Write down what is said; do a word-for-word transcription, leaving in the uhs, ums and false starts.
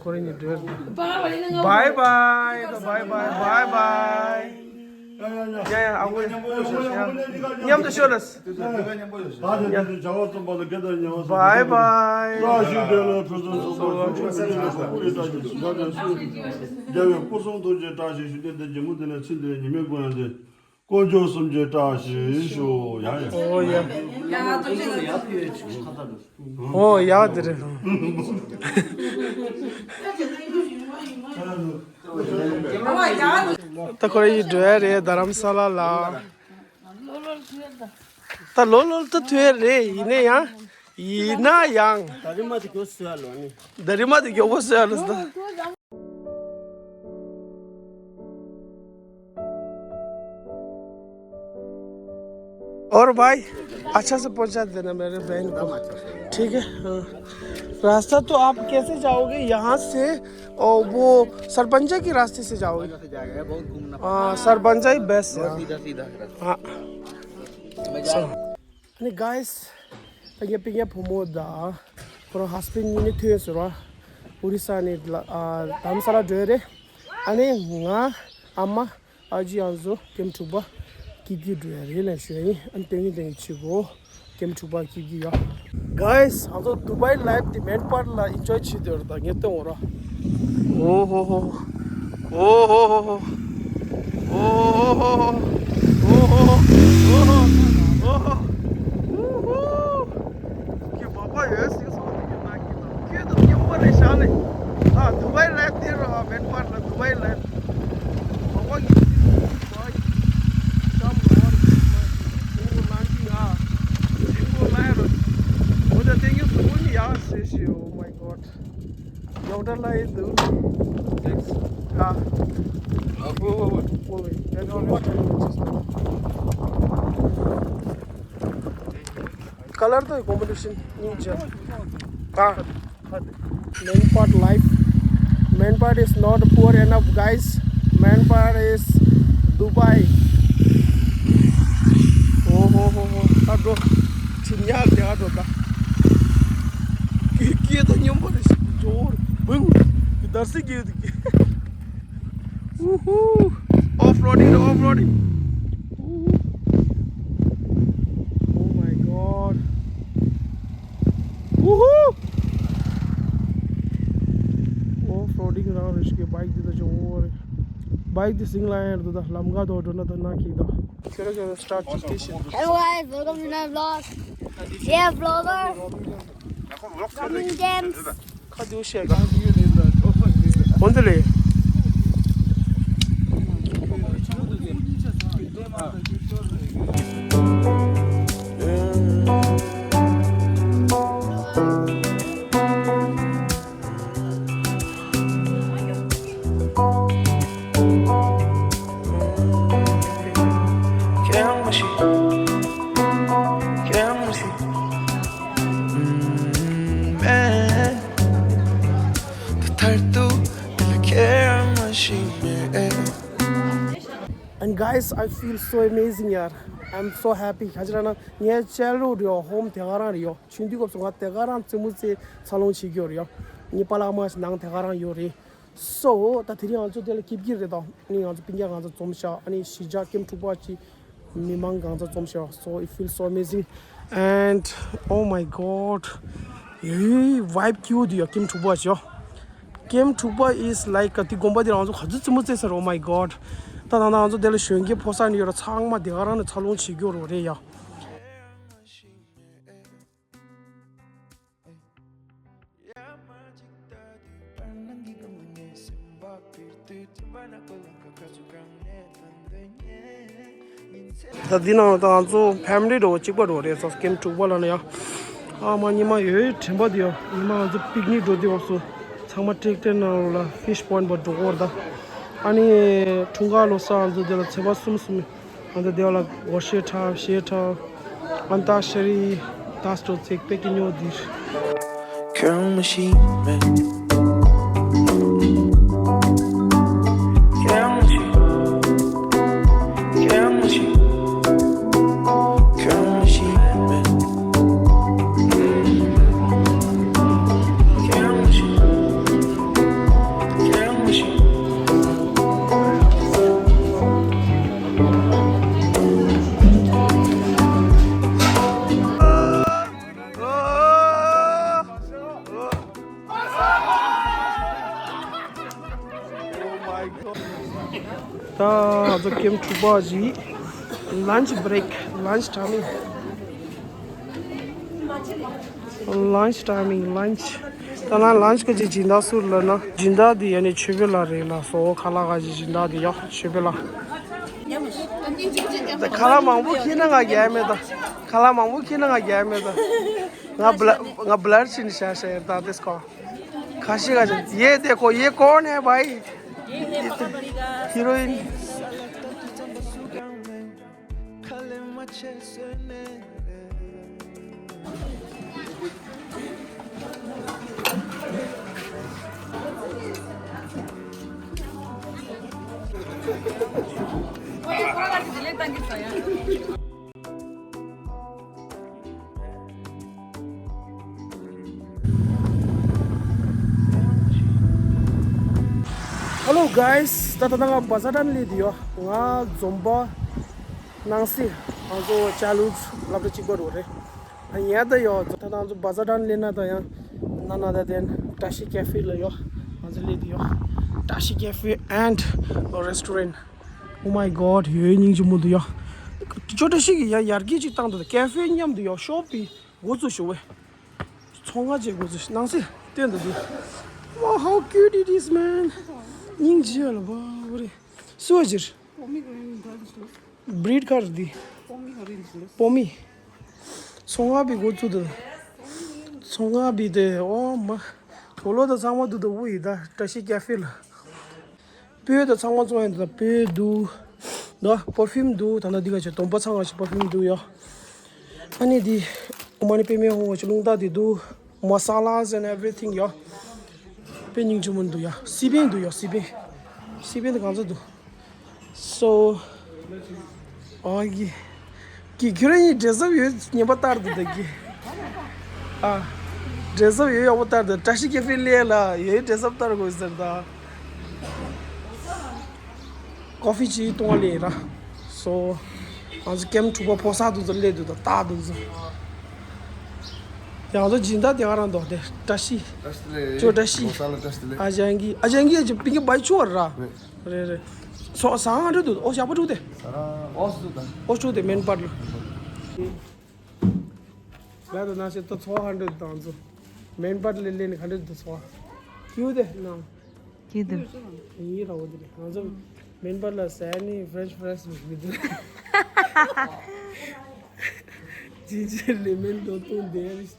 ཁོ་རང་གཉིས་འགྲོ། བའི་བའི། ད་བའི་བའི། བའི་བའི། བའི་བའི། ཡ་ཡ། ཨ་ཁུ། མཉམ་དུ་ཤོད་ལ། ད་དེ་དེ་བྱ་བ་རྩོམ་པ་ལ་དགེ་དང་ཉེ་བ། བའི་བའི། བཀྲ་ཤིས་བདེ་ལེགས། ཕུན་སུམ་ཚོགས་པ། ཞུ་སྟེ་དེ་ནས་སྐུ་ཡི་བཀྲ་ཤིས་ཤོག་རྒྱལ་བའི་སྐུ་གསུང་ཐུགས་རྗེའི་བཀྲ་ཤིས། ཞུ་སྟེ་དེ་ཇི་མོ་དེ་ནས་ཚེ་འདིར་ཉི་མའི་གུ་ཡངས་ཏེ། དཀོན་མཆོག་གསུམ་གྱི་བཀྲ་ཤིས་ཤོག་ཡ་ཡ། ཨོ་ཡ། ཨོ་ཡ་དེ་རེད། ད་ཁོ་རང་ཡི་འགྲོ་ཡ་རེད་རྡ་རམ་ས་ལ་ལ། ད་ལོ་ལོ་ད་ཐོས་རེད། ཡིན་ན་ཡང་། ཡིན་ན་ཡང་། ད་རི་མ་དེ་མགྱོགས་སོ་ཡ་ལོ་ནི། ད་རི་མ་དེ་མགྱོགས་པོ་སོ་ཡ་ལོ་ད། और भाई, अच्छा से पहुंचा देना मेरे बहन को। ठीक है, हाँ। रास्ता तो आप कैसे जाओगे? यहाँ से, ओ, वो सरपंचा के रास्ते से जाओगे? हाँ, सरपंचा ही बेस्ट है। हाँ। ཨ་ནི་གཱིས། ད་ངའི་སྤུན་ཀྱག་བུ་མོ་དང་ཁོ་རང་ཧ་སི་བྷེན་ཌི་གཉིས་ནི་ཐོན་ཟེར་བ། ཨོ་རི་ས་ནས་ལ་ཨ་རྡ་རམ་ས་ལ་འགྲོ་ཡ་རེད། ཨ་ནི་ང་ཨ་མ་ཨ་ཅེ་ང་ཚོ་ཀེམ་དྲུག་པ་སྐྱིད་སྐྱིད་འགྲོ་ཡ་རེད་ལབ་ཞུ་ཡ་ཡིན། ཨ་ནི་ཏན་གི་ཏན་གི་བྱེད་དགོས། ཀེམ་དྲུག་པ་སྐྱིད་སྐྱིད་ཡ། གཱིས། ང་ཚོ་དུ་བའི་ལའིབ་དེ་མེན་པར་ལ་ཨིན་ཇོའི་བྱེད་དེ་རེད། ད་ངས་སྟོན་འོ་ར། ཨོ་ཧོ་ཧོ། ཨོ་ཧོ་ཧོ་ཧོ། ཨོ་ཧོ་ཧོ། ཨོ་ཧོ་ཧོ། ཨོ་ཧོ་ཧོ། ཨོ་ཧོ། ཁྱོད་མ་པ་ཡོད་སྲིད་སོང་དེ་ཡོད་ན་ཁྱོད་དང་ཁྱོད་དང་མཉམ་པ་རེད་ཤག་ལེ། ཨ་དུ་བའི་ལའིབ་དེ་ར་མེན་པར་ལ་དུ་བའི་ལའིབ། མ་པ་ངས་ཤམ་ལོར་ཨོ་ལང་ཀིང་ཨ་ཨོ་ལང་རོ། ཨོ་ད་དེ་ངས་སུ་ནི་ཡག་ཟེར་ཞེས། Oh my God. Doctor ལ་ཡིན་འདུག་ཨ། Color དང་combination གཉིས་བྱས། ད། Manpar life. Manpar is not poor enough, guys. Manpar is Dubai. ཨོ་ཧོ་ཧོ་ཧོ། ད་འགྲོ། ཁྱི་ཉལ་དེ་ཨ་འགྲོ་ད། ཀི་ཀི་དང་སྙོམས་པོ་རེ་ཞིག་འགྲོ། བུང་། ཀི་དར་སི་ཀི་ཡོད་ཀི། Woohoo! Off-roading, off-roading. Woohoo! Oh my God. Woohoo! Off-roading རང་རེ་ཞིག་གི་བྷའིག་འདི་ད་ཅོ་བོ་རེད། བྷའིག་འདི་སིང་ལ་ཡར་འདུག་ད་ལམ་ཁ་དོ་འགྲོ་ན་ད་ན་ཁིག་ད། ཁྱོད་རང་ཁྱོད་རང་སི་ཊར་ཊི་ཊི་ཤི། Hello guys, welcome to my vlog. Yeah, vlogger. Coming James. ཁ་དེའུ་ཤེས་ག་འོན་ཏེ་ལེ། And guys, I feel so amazing ཡར། I'm so happy. ག་ཅི་ར་ན་ངའི་ཆལ་རུ་རེའོ་ཧོམ་དེ་ག་རང་རེའོ། ཆུང་དུས་སྐབས་སུ་ང་དེ་ག་རང་རྩེད་མོ་རྩེ་འཚར་ལོངས་བྱེད་ཀྱི་ཡོད་རེད་ཡ། ངའི་པཱ་ལགས་མ་ཞིག་ནང་དེ་ག་རང་ཡོད་རེད། So ད་དེ་རིང་ང་ཚོ་དེ་ལ་སྐྱིད་སྐྱིད་རེད་དོ། ཨ་ནི་ང་ཚོ་སྤུན་ཀྱག་ང་ཚོ་འཛོམས་ཤག་ཨ་ནི་གཞིས་ཆགས་ཀེམ་དྲུག་པ་ཅིག་མི་མང་གང་ཚ་འཛོམས་ཤག So it feels so amazing. And oh my God. ཡོའི་བྷའིབ་སྐྱིད་པོ་འདུག་ཡ། ཀེམ་དྲུག་པ་ཅིག་ཡ། ཀེམ་དྲུག་པ་is like དེ་དགོན་པ་དེ་རང་ཚོ་ག་ཚོད་རྩེད་མོ་རྩེ་ས་རེད། Oh my God. ད་ད་ང་ཚོ་དེ་ལ་གཞོན་སྐྱེས་ཕོ་གསར་ནི་ཡོད་ར་ཚང་མ་དེ་ག་རང་ནས་འཚར་ལོངས་བྱེད་རྒྱུ་རོ་རེད་ཡ། ད་འདི་ནང་ད་ང་ཚོ་ཕེ་མི་ལི་འགྲོ་གཅིག་པ་འགྲོ་རེད། ཚོ་ཀེམ་དྲུག་པ་ལ་ནི་ཡ། ཨ་མ་ཉི་མ་ཡོད་དྲན་པ་དེ་ཡ། ཉི་མ་ང་ཚོ་པིག་ནིག་འགྲོ་དུས་སྐབས་སུ་ཚང་མ་ཊེག་ཊེག་ནང་ལ་ཕིཤ་པོན་པར་འགྲོ་གོ་ར་ད། ཨ་ནི་འཁྲུངས་སྐར་ལོ་གསར་ང་ཚོ་དེ་ལ་ཚེས་པ་གསུམ་གསུམ། ཨ་ནི་དེ་ལ་སྒོར་གཞས་འཁྲབ་གཞས་འཁྲབ། ཨན་ཏ་ཤ་རི་ད་སྤྲོ་ཚིག་པེ་ཀི་ཉོ་དིར། ཁྱོད་མ་ཤེས་མེད། ཁྱོད་མ་ཤེས། ཁྱོད་མ་ཤེས། ཁྱོད་མ་ཤེས་མེད། ཁྱོད་མ་ཤེས། ཨ་ཚོ་ཀེམ་དྲུག་པ་ཞིག lunch break, lunch timing, lunch timing, lunch. ད་ནང་lunch གི་ཅིག་སྦྱིན་བདག་སུ་ལ་ན། སྦྱིན་བདག་འདི་ཡ་ནི་ཆོས་འཕེལ་ལགས་རེད་ལགས་སོ། ཁ་ལག་ག་ཅིག་སྦྱིན་བདག་འདི་ཡ་ཆོས་འཕེལ་ལགས། ད་ཁ་ལག་མང་པོ་ཁྱེར་ན་ང་རྒྱལ་མེད་ད། ཁ་ལག་མང་པོ་ཁྱེར་ན་ང་རྒྱལ་མེད་ད། ང་blur, ང་blur བྱས་ནས་བཞག་བཞག་ཡོད་ད། དེ་སྐོར། ཁ་ཤས་ཀ་ཅིག ये देखो, ये कौन है भाई? ये है पापड़ी का। Heroine. Hello guys, ད་ད་ད་ང་བ་ཛ་ཊན་སླེབས་དུས་ཡོད། ང་འཛོམས་པ་ནང་སྲིད་ང་ཚོ་ཅ་ལུགས་སློབ་གྲྭ་གཅིག་པ་རུ་རེད། ཨ་ཡ་ད་ཡོད། ད་ད་ང་ཚོ་བ་ཛ་ཊན་སླེབས་ན་ད་ཡང་ན་ན་ད་དེན་བཀྲ་ཤིས་ཀེ་ཧྥེ་ལ་ཡོད། ང་ཚོ་སླེབས་དུས་ཡོད། བཀྲ་ཤིས་ཀེ་ཧྥེ་and restaurant. Oh my god, ཡོད་སྙིང་རྗེ་མོ་འདུག་ཡ། ཅོ་བཀྲ་ཤིས་ཀྱི་ཡ་ཡར་རྒྱས་ཅིག་བཏང་འདུག་ཀེ་ཧྥེ་མཉམ་དུ་ཡ་ཤོབ་པི་འགོ་བཙུགས་ཞུ་བས། ཚོང་ཁང་ཅིག་འགོ་བཙུགས་ནང་སྲིད་བསྟན་འདུག་འདུག Wow, how cute it is, man. སྙིང་རྗེ་ཡ་ལ་བ་བ་རེ། སུ་བ་ཇིར། Pomegranate འདྲ་འདུག breed ག་རེ་འདི། Pomegranate འདུག་པོ་མི། ཚོང་ཁང་པི་འགོ་བཙུགས་འདུག་ཚོང་ཁང་པི་དེ་ཨོ་མ། གོ་ལོ་དང་ཚང་མ་འདུག་འདུག་དབུ་ཡི་ད་བཀྲ་ཤིས་ཀེ་ཧྥེ་ལ། སྤོས་དང་ཚང་མ་བཙོང་ཡོད་འདུག་སྤོས་འདུག་ད་པར་ཕིའུམ་འདུག་ད་ན་འདི་ག་ཆེ་དོམ་པ་ཚང་ག་ཆེ་པར་ཕིའུམ་འདུག་ཡ། ཨ་ནི་འདི་ཨོ་མ་ནི་པེ་མེ་ཧོང་ག་ཆེ་རླུང་རྟ་འདི་འདུག Masalas and everything ཡ། དཔེ་སྙིང་རྗེ་མོ་འདུག་ཡ། སི་པན་འདུག་ཡ། སི་པན། སི་པན་དེ་གང་ཚ་འདུག So ཨོ་གི་གི་ཁྱོད་རང་གཉིས་dress up ཡོད་ངན་པ་ལྟར་དུ་ད་གི་ཨ་dress up ཡོད་ཡག་པོ་ལྟར་དུ་བཀྲ་ཤིས་ཀེ་ཧྥེ་ལས་ལ་ཡོད་dress up ལྟར་དགོས་ཟེར་ད། ཀོ་ཧྥི་ཅིག་བཏུང་བ་ལས་ར། So ང་ཚོ་ཀེམ་དྲུག་པ་ཕོ་གསར་དུ་ཚོ་སླེབས་དུས་ད་རྟག་དུ་ཚོ། ཡང་ཚོ་སྦྱིན་བདག་དེ་ག་རང་འདུག་དེ་བཀྲ་ཤིས། བཀྲ་ཤིས་བདེ་ལེགས། ཅོ་བཀྲ་ཤིས། མོ་ས་ལ་བཀྲ་ཤིས་བདེ་ལེགས། ཨ་ཅང་གི་ཨ་ཅང་གི་ཨ་ཅང་པིང་གི་བའི་ཆུ་བར་ར། རེད་རེད། སོ་ས་ཧང་འགྲོ་འདུག་ཨོ་ཞག་པ་དྲུག་དེ། ས་ར་ཨོ་སུ་དང་། ཨོ་ཆུ་དེ་མེན་པར་ལ། ལ་དུ་ན་ཤེ་ཏོ་ཚོ་ཧང་འགྲོ་དང་ཚོ། མེན་པར་ལ་ལེན་ག་འགྲོ་འདུག་ཚོ། ཁྱིའུ་དེ་ན། ཁྱིའུ་དེ། ཡིན་ར་བོ་དེ་རེད། ང་ཚོ་མེན་པར་ལ་ཟས་ནི་French fries མི་མི་འདུག་ཅིན་ཅར་ལེ་མོན་དོ་ཏོ་འདི་རེད།